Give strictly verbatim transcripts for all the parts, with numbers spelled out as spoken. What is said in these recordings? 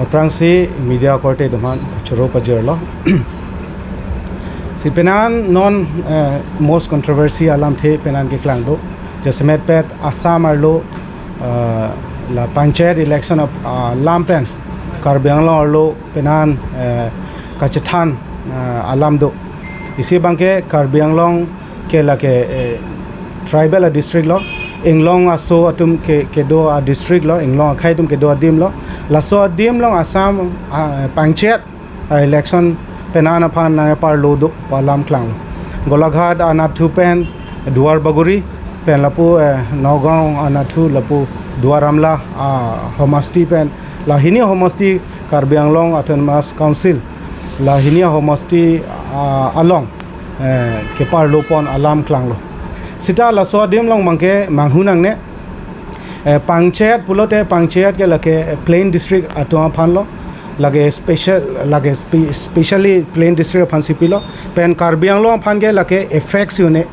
Aphrangsi media korte atum aphan choro pajirlo. Si penan non, eh, most controversy alamthe penan keklang do. Jasemet pet Assam arlo, eh, la panchayat election ap-, ah, alam pen Karbi Anglong arlo penan, eh, kachethan, eh, alam do. Isi abangke Karbi Anglong ke lake, eh, tribal a district lo, inglong aso atum ke, kedo a district lo, inglong akhei atum kedo adim lo. Laso adim along Assam, ah, panchayat, ah, election penan aphan nangparlo do pu alam klanglo. Golaghat anatthu pen Duar Bagori pen lapu, eh, Nagaon anatthu lapu Duar Amla, ah, homosti pen, la hini homosti Karbi Anglong Autonomous Council, la hini homosti, ah, along, eh, keparlo pon alam klanglo. Sita laso adim along abangke manghu nangne, eh, panchayat pulote panchayat ke lake, eh, plain district atum aphan lo, lake special, lake spe-, specially plain district aphan si pilo, pen Karbi Anglong aphan ke lake effect si un-e.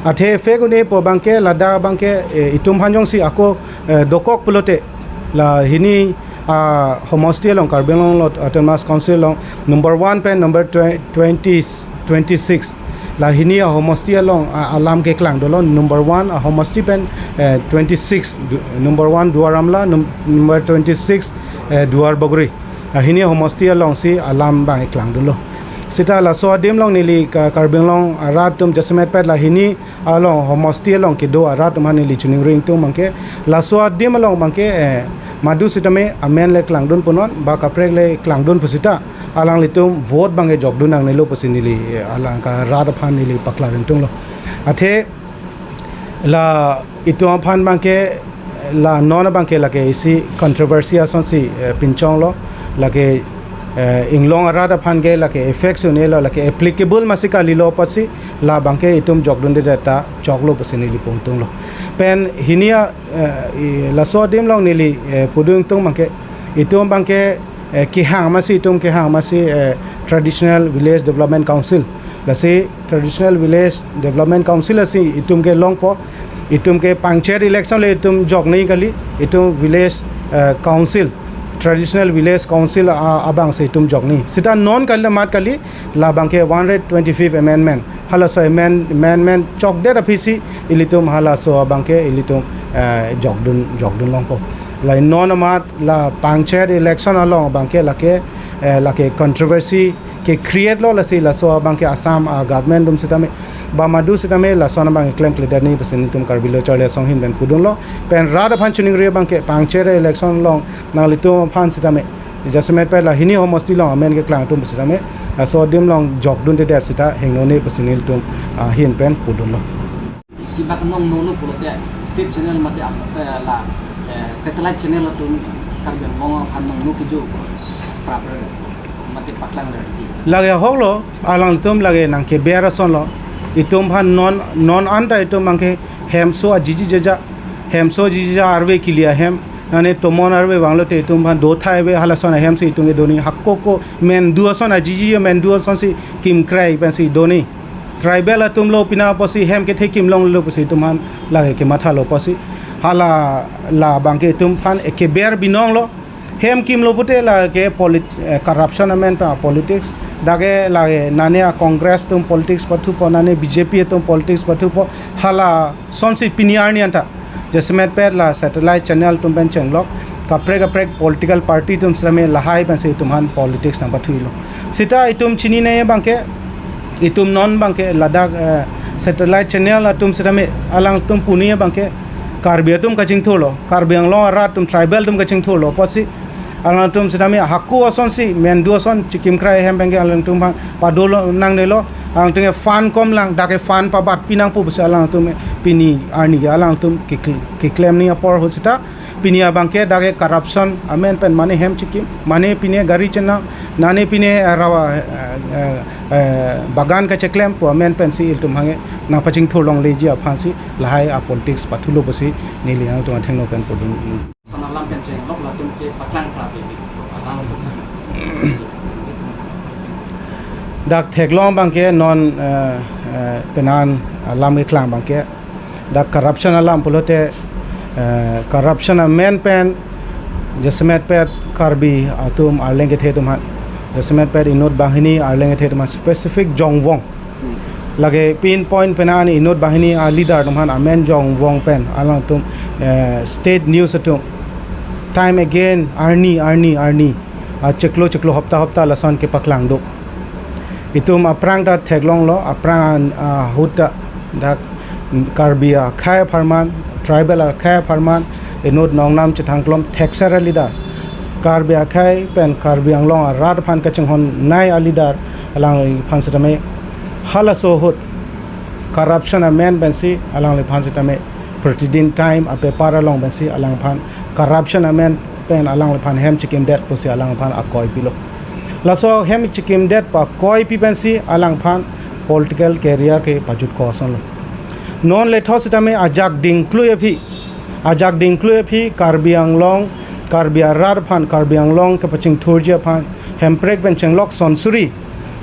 Athe effect un-e pu abangke ladak abangke, eh, itum aphan jongsi ako, eh, dokok pulote la hini, ah, homosti along, Karbi Anglong lo Autonomous Council along number one pen number twe-, twenty, twenty-six. La hini a homosti along, ah, alam keklang dolo, number one a homosti pen, eh, twenty-six, du-, number one Duar Amla, num-, number twenty-six, eh, Duar Bagori. La hini homosti alongsi alam abang keklang dolo. Sita laso adim along neli Ka-, Karbi Anglong arat atum jasemet pet la hini along homosti along kedo arat atum aphan neli choningri ingtung abangke, laso adim along abangke, eh, madu sitame amen le klangdun punon, ba kaprek le klangdun pusita alanglitum vote abangke jokdun nangnelo pusi neli, eh, alang ka rat aphan neli paklar ingtunglo. Athe la itum aphan abangke, la non abangke lake isi controversy asonsi, eh, pinchonglo, lake, eh, inglong arat aphan ke lake effect si un-elo, lake applicable masi kalilo pusi, la abangke itum jokdundedet ta choklo pusi neli pu ingtunglo. Pen hini a, eh, i, laso adim along neli, eh, pudun ingtung abangke, itum abangke, eh, kehang masi, itum kehang masi, eh, Traditional Village Development Council. Lasi Traditional Village Development Council lasi itum ke longpo, itum ke panchayat election le itum joknei kali, itum village, eh, council, Traditional Village Council a, abangsi itum joknei. Sita non kali mat kali, la abangke one hundred twenty-fifth amendment. Halaso amend-, amendment chokdet aphisi ilitum halaso abangke ilitum, eh, jokdun, jokdun longpo. La non amat la panchayat election along abangke lake, eh, lake controversy ke create lo, lasi laso abangke Assam, ah, government atum sitame, ba madu sitame lason abang klemkledet nangji pusi nelitum Karbi Lo Charli Asong ahin pen pudunlo. Pen rat aphan choningri abangke panchayat election along nanglitum aphan sitame, jasemet pet la hini homosti along amen keklang atum sitame, laso adim along jokdundedet sita hingno nangji pusi nelitum, ah, ahin pen pudunlo. Isi bak nangno lo pulote state channel mate as-, eh, la, eh, satellite channel atum Karbi Anglong aphan nangno kejo prapre mate paklang re. Lake ahok lo, alangtum lake nangkeber ason lo. Itum aphan non, non anta itum abangke hemso ajiji jeja, hemso ajiji jeja arve kili ahem, nane tomon arve vanglote itum aphan do thai ave, halason ahemsi itum kedo nangji, hako ko mendu ason ajiji mendu asonsi kimkrai pensi do nangji. Tribal atum lo pina pusi hem kethe kim longlo pusi itum aphan lake kemathalo pusi. Hala la abangke itum aphan ekeber binong lo. Hem kimlo pute lake polit-, eh, corruption amen pa politics. Dak ke lake nane a Congress atum politics pathupo, nane B J P atum politics pathupo. Halasonsi pini arni anta jasemet pet la satellite channel atum pen chenglok, kaprek kaprek political party atum sitame lahai pensi itum aphan politics nangpathulo. Sita itum chinine abangke, itum non abangke ladak, eh, satellite channel atum sitame alangtum puni abangke Karbi atum kachingthurlo, Karbi Anglong arat atum tribal atum kachingthurlo pusi alangtum sitame hako asonsi mendu ason chikimkrai ahem abangke alangtum aphan pado nangnelo, alangtum ke fund komlang, dak ke fund pabatpi nangpo pusi alangtum pini arni ke alangtum kekl-, keklem nangji apor ahut sita pini abangke dak ke corruption amen pen mane hem chikim, mane pine gari chenam, nane pine, eh, rawa, eh, eh, eh, bagan kacheklem pu amen pensi ilitum aphan ke nangpachingthur longleji aphansi lahai a politics pathulo pusi neli alangtum athengno pen pudun. Sana alam pen chenglok latum ke paklang prapre di. Alam pen. Dak theklong abangke non, eh, eh, penan alam keklang abangke dak corruption alam pulote, eh, corruption amen pen Jasemet pet Karbi atum arleng kethe atum aphan. Jasemet pet inut banghini arleng kethe atum aphan specific jongvong. Lake pinpoint penang inut banghini a leader atum aphan amen jongvong pen alangtum, eh, state news atum time again arni, arni, arni. A chiklo, chiklo hopta, hopta lason kepaklang do. Itum aphrang ta theklonglo, aphrang an, ah, ahut ta dak Karbi akhei apharman, tribal akhei apharman, inut nongnam chethang klom thekser a leader. Karbi akhei pen Karbi Anglong arat aphan kachinghon nai a leader alangphan sitame halaso ahut corruption amen pensi alangliphan sitame Pratidin Time a paper along pensi alangphan corruption amen pen alangliphan hem chikimdet pusi alangphan akoi pilo. Laso hem chikimdet pakoi pi pensi alangphan political career kepajut ko asonlo. Non lethot sitame ajak dingklui aphi, ajak dingklui aphi Karbi Anglong, Karbi arat aphan, Karbi Anglong kepachingthurji aphan, hemprek pen chenglok sonsuri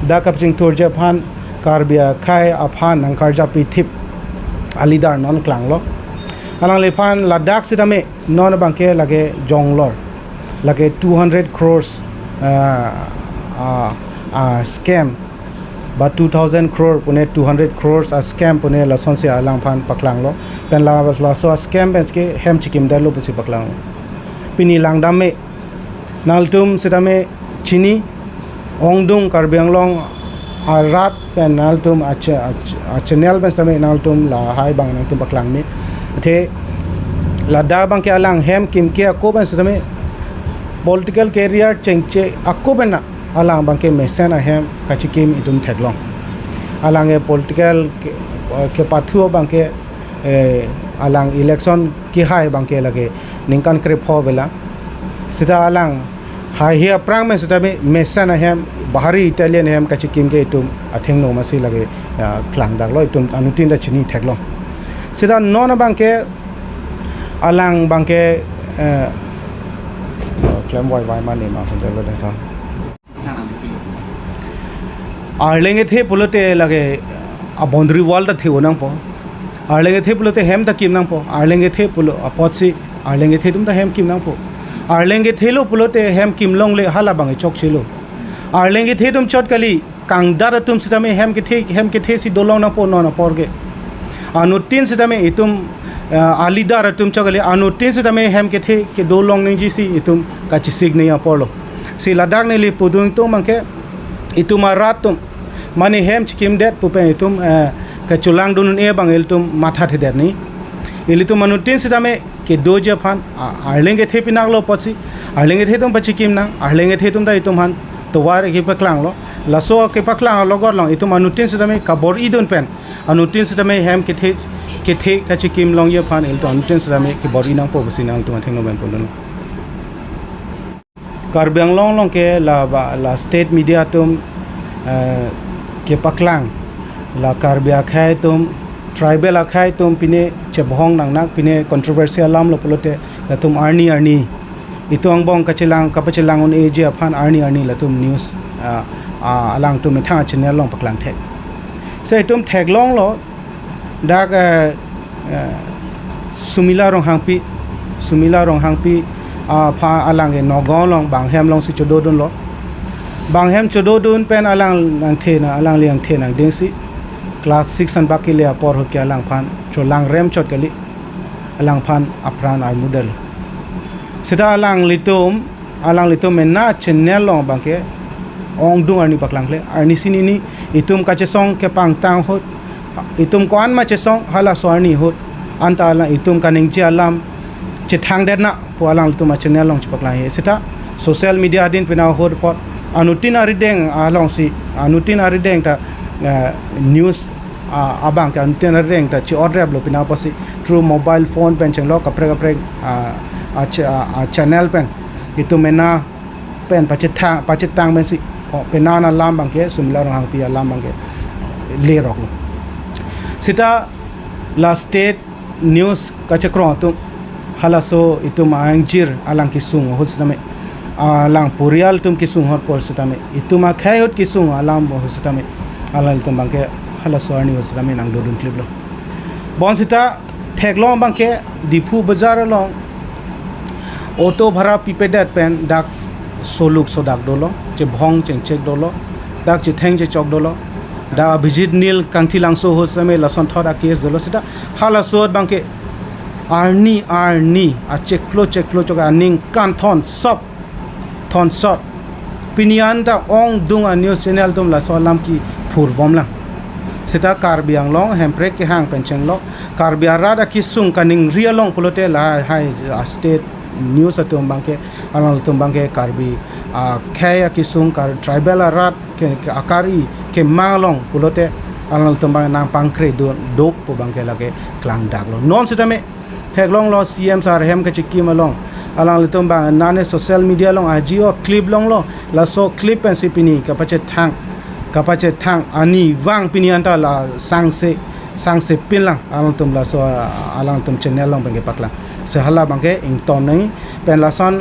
dak kepachingthurji aphan, Karbi akhei aphan nangkarjap pi thip a leader non klanglo. Alangliphan ladak sitame non abangke lake jonglor, lake two hundred crores, ah, ah, ah, scam, ba two thousand crore pune two hundred crores a scam pune lasonsi alangphan paklanglo. Pen la, laso a scam pensi ke hem chikimdetlo pusi paklanglo. Pini langdam me, nangtum sitame chini, ongdung Karbi Anglong arat pen nangtum a cha-, a cha-, a channel pen sitame nangtum lahai abang nangtum paklang me. Athe ladak abangke alang hem kimke ako pen sitame political career chengche ako pen na alang abangke mesen ahem kachikim itum theklong. Alang ke political ke, kepathu abangke, eh, alang election kehai abangke lake ningkan krepho vela. Sita alang haihe aphrang pen sitame mesen ahem, bahari Italian ahem kachikim ke itum athengno masi lake, ah, klangdaklo, itum anuttin ta chini theklong. Sita non abangke alang abangke, eh, klem wai wai mane ma hundelo de ta. Arleng kethe pulote lake a boundary wall ta theu nangpo. Arleng kethe pulote hem ta kim nangpo. Arleng kethe pulo apotsi arleng kethe atum ta hem kim nangpo. Arleng kethelo pulote hem kimlongle hala abang chokchelo. Arleng kethe atum chot kali, kangdat atum sitame hem kethe, hem kethe si dolong nangpo non apor ke. Anuttin sitame itum, ah, a leader atum chot kali, anuttin sitame hem kethe kedolong nangji si itum kachesik nangji aporlo. Si ladak neli pudun atum abangke itum arat atum mane hem chikimdet pu pen itum, eh, kachelangdun un-e abang ilitum mathathedet nangji. Ilitum anuttin sitame kedoji aphan, a, arleng kethe pinaklo apotsi arleng kethe atum pachikim nang, arleng kethe atum ta itum aphan tovar kepaklanglo. Laso kepaklang along along itum anuttin sitame kabor-idun pen, anuttin sitame hem kethe, kethe kachikim longji aphan ilitum anuttin sitame kebor-i nangpo pusi nangtum athengno pen pudun. Karbi Anglong along ke la ba, la state media atum, eh, kepaklang, la Karbi akhei atum, tribal akhei atum pine chebohong nangnak, pine controversy alam lo pulote latum arni arni. Itum angbong kachelang, kapachelang un-eji aphan arni arni latum news, ah, ah, alangtum methang channel along paklang thek. So itum theklonglo, dak, eh, eh, Sumila Ronghangpi, Sumila Ronghangpi, ah, aphan alang ke Nagaon along bang hem alongsi chododunlo. Bang hem chododun pen alang nangthe na, alangli nangthe nangdengsi class six an bak kele apor ahut ke alangphan cholangrem chot kali, alangphan apran armudel. Sita alanglitum, alanglitum mena channel along abangke ongdung arni paklang kle, arnisi nini itum kachesong kepangtang ahut, itum ko-an ma chesong halaso arni ahut, anta alang itum kaningje alam chethangdet na pu alanglitum a channel along chepaklang he. Sita social media adin pina ahut apot anuttin arideng alongsi, anuttin arideng ta, eh, news, ah, abangke anuttin arideng ta chi-otreplo pina apotsi through mobile phone pen chenglok kaprek kaprek, ah, ah, ch-, ah, ah, channel pen itum mena pen pachethang, pachethang pensi, oh, penang alam abangke Sumila Ronghangpi alam abangke leroklo. Sita la state news kachekroi atum halaso itum angjir alang kesung ahut sitame, alang porial atum kesung ahut apor sitame, itum akhei ahut kesung alam ahut sitame, alanglitum abangke halaso arni ahut sitame nangdodun kliplo. Bonsita theklong abangke Diphu Bazar along Auto bhara pipedet pen dak soluk sodak dolo, chebhong chengchek dolo, dak chetheng chechok dolo, dak Abhijit Nil Kangthilangso ahut sitame lasonthot a-case dolo seta, halaso abangke arni arni achiklo chiklo chok aning kanthon sop thonsot. Pini anta ongdung a-news channel atum laso alam kephurbomlang. Seta Karbi Anglong Hemprek kehang pen chenglok, Karbi arat akesung kaningri along pulote lahai a-state news atum abangke, alanglitum abangke Karbi akhei akesung, Kar tribal arat ke, ke akari kemang along pulote alanglitum abang nangpangkre do dok pu abangke lake klangdaklo. Non sitame theklonglo C M sir hem kachikim along, alanglitum abang nane social media along a-video clip longlo, laso clip pensi pini kapachethang, kapachethang ani vang pini anta la sangse, sangse pinlang alangtum laso, alangtum channel along abangke paklang. Si hala abangke ington nangji pen lason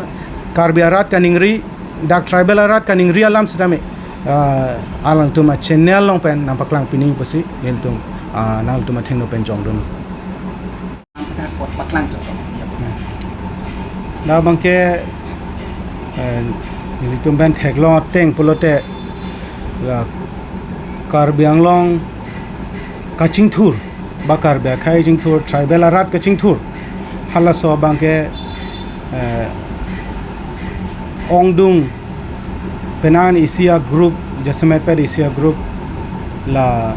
Karbi arat kaningri, dak tribal arat kaningri alam sitame, ah, alangtum a-channel along pen nangpaklang pining pusi nelitum, ah, nangtum athengno pen jongdun. Paklang chok. Dak abangke, eh, nelitum pen theklong ateng pulote, la Karbi Anglong kachingthur, ba Karbi akhei chingthur, tribal arat kachingthur, halaso abangke, eh, ongdung penang isi a-group, jasemet pet isi a-group, la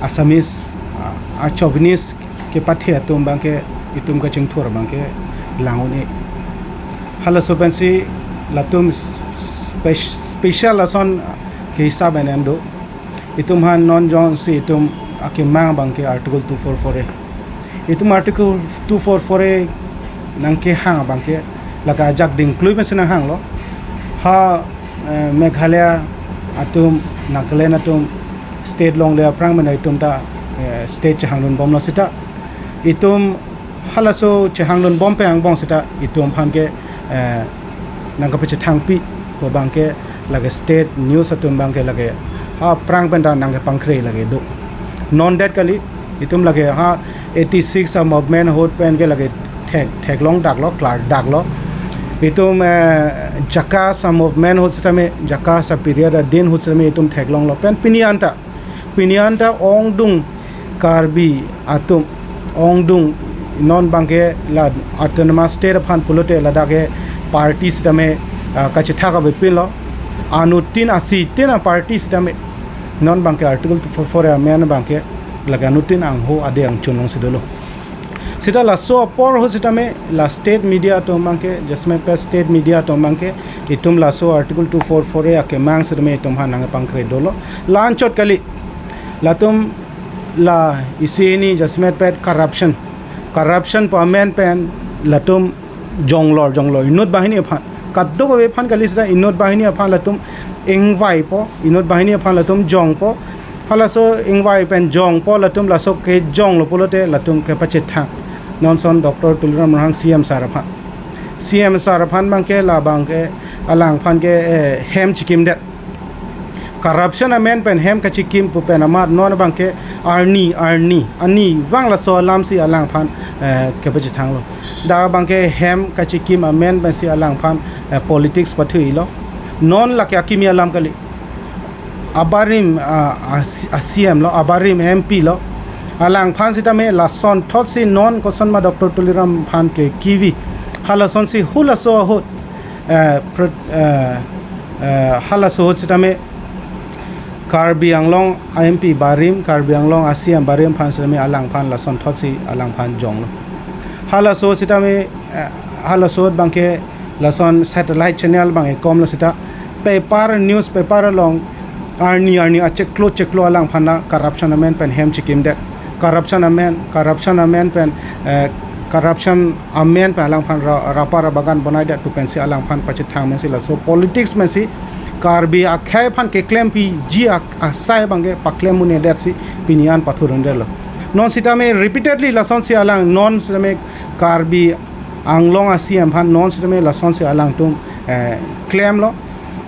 Assamese, a, a-chauvinist kepathe atum abangke, itum kachingthur abangke lang un-e. Halaso pensi latum spe-, special lason kehisap en en do. Itum aphan non jongsi itum akemang abangke Article two four four A. Itum Article two four four A nangkehang abangke lake ajak dingklui pensi nanghanglo. Ha, eh, Meghalaya atum, Nagaland atum, state longle aphrang mena itum ta, eh, state chehangdunbomlo seta, itum halaso chehangdunbom pen angbong seta itum aphan ke, eh, nangkapachethangpi pu abangke lake state news atum abangke lake ha aphrang pen ta nangkepangkre lake do. Non det kali, itum lake ha eighty-six a-movement ahut pen ke lake thek, theklongdaklo, klardaklo. Itum, eh, JACAS a-movement ahut sitame, JACAS a-period adin ahut sitame itum theklonglo. Pen pini anta, pini anta ongdung Karbi atum, ongdung non abangke la autonomous state aphan pulote ladak ke party sitame, ah, kachethak avepinlo. Anuttin asitin a-party sitame non abangke Article two four four A amen abangke lake anuttin angho ade angchun alongsi dolo. Seta laso apor ahut sitame la state media atum abangke, jasemet pet state media atum abangke, itum laso Article two four four A akemang sitame itum aphan nangpangkre dolo. La anchot kali, latum la isi hini jasemet pet corruption. Corruption pu amen pen latum jonglor jonglor inut banghini aphan. Kadokave aphan kali seta inut banghini aphan latum ingvaipo, inut banghini aphan latum jongpo. Halaso ingvai pen jongpo latum laso kejonglo pulote latum kepachethang. Non ason Doctor Tuliram Ronghang C M sir aphan. C M sir aphan abangke la abangke alangphan ke, eh, hem chikimdet. Corruption amen pen hem kachikim pu pen amat non abangke arni, arni, ani vang laso alamsi alangphan, eh, kepachethanglo. Dak abangke hem kachikim amen pensi alangphan, eh, politics pathuilo. Non lake akimi alam kali. Abarim, ah, a-, a-C M lo, abarim M P lo. Alangphan sitame lasonthotsi non kosonma Doctor Tuliram aphan ke kivi. Halasonsi halaso ahut, eh, pro-, eh, eh, halaso ahut sitame Karbi Anglong a-M P barim, Karbi Anglong a-C M barim aphan sitame alangphan lasonthotsi alangphan jonglo. Halaso sitame, eh, halaso abangke lason satellite channel abang ekomlo seta, paper, newspaper along arni arni achiklo chiklo alangphan na corruption amen pen hem chikimdet. Corruption amen, corruption amen pen, eh, corruption amen pen alangphan ra-, rapa ra bagan bonaidet pu pensi alangphan pachethang mensi laso politics mensi Karbi akhei aphan keklempiji ak-, asai abangke paklem un-edetsi pini an pathurundetlo. Non sitame repeatedly lasonsi alang, non sitame Karbi Anglong a-C M aphan non sitame lasonsi alangtum, eh, klemlo.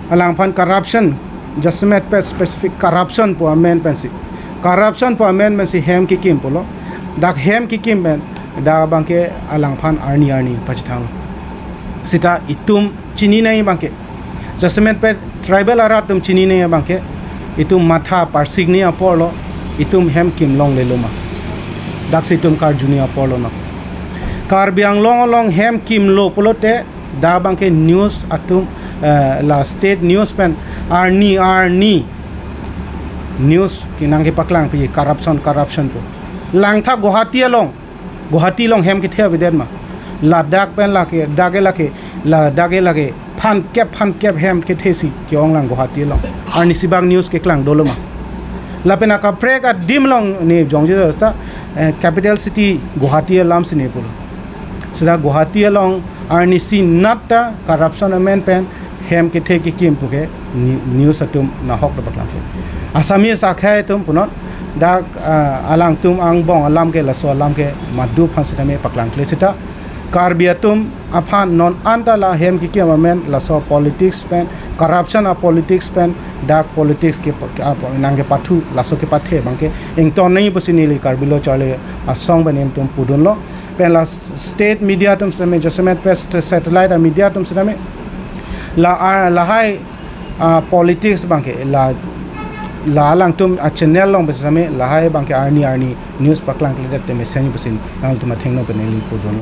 Alangphan corruption, jasemet pet specific corruption pu amen pensi. Corruption pu amen pensi hem kikim pulo. Dak hem kikim pen Dak abangke alangphan arni arni pachethang. Seta itum chinine abangke, jasemet pen tribal arat atum chinine abangke, itum matha parsikne aporlo, itum hem kim longlelo ma. Daksi itum karjuni aporlo na. Karbi Anglong along hem kimlo pulote, dak abangke news atum, eh, la state news pen arni arni news kenang kepaklangpi corruption, corruption pu. Langtha Guwahati along, Guwahati along hem kethe avedet ma. Ladak pen lake, dak ke lake, ladak ke lake phan kep, phan kep hem kethesi ke-ong lang Guwahati along. Arnisi bak news keklang dolo ma. Lapen akaprek adim along ne jongje seta, eh, capital city Guwahati alam si ne pulo. Seta Guwahati along arnisi nat ta corruption amen pen hem kethe kekim puke ni-, news atum nahok do paklangkle. Assamese akhei atum punon dak, ah, alangtum angbong alam ke, laso alam ke madu aphan sitame paklangkle seta. Karbi atum aphan non anta la hem kekim amen laso politics pen, corruption a politics pen, dak politics ke, ke, ah, nang kepathu, laso kepathe abangke ington nangji pusi neli Karbi Lo Charli Asong pen netum pudunlo. Pen la state media atum sitame, jasemet pen satellite a media atum sitame, la, ah, lahai, ah, politics abangke, la, la alangtum a channel along pen sitame, lahai abangke arni arni news paklangkledet te mesen pusi nangtum athengno pen neli pudun.